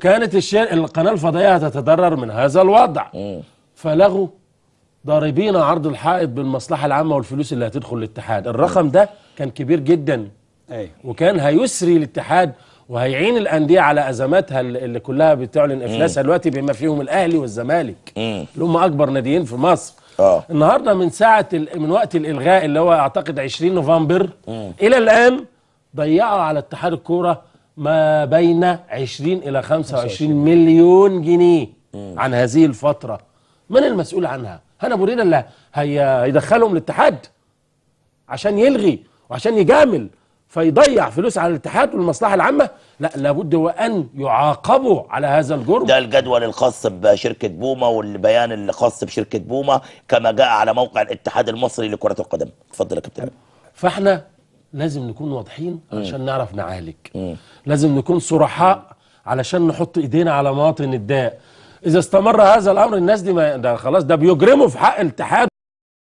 كانت القناة الفضائية هتتضرر من هذا الوضع. فلغوا ضاربين عرض الحائط بالمصلحة العامة والفلوس اللي هتدخل الاتحاد. الرقم ده كان كبير جدا. وكان هيسري الاتحاد وهيعين الأندية على أزماتها اللي كلها بتعلن إفلاسها دلوقتي، بما فيهم الأهلي والزمالك اللي هم أكبر ناديين في مصر. النهارده من ساعة من وقت الإلغاء اللي هو أعتقد 20 نوفمبر إلى الآن ضيعوا على اتحاد الكورة ما بين 20 إلى 25 مليون جنيه عن هذه الفترة. من المسؤول عنها؟ هنا أبو ريدة اللي هيدخلهم الاتحاد عشان يلغي وعشان يجامل فيضيع فلوس على الاتحاد والمصلحة العامة؟ لا، لابد وأن يعاقبوا على هذا الجرم. ده الجدول الخاص بشركة بوما والبيان الخاص بشركة بوما كما جاء على موقع الاتحاد المصري لكرة القدم. اتفضل يا كابتن. فاحنا لازم نكون واضحين عشان نعرف نعالج. لازم نكون صرحاء علشان نحط ايدينا على مواطن الداء. اذا استمر هذا الامر الناس دي ما ده خلاص ده بيجرموا في حق الاتحاد.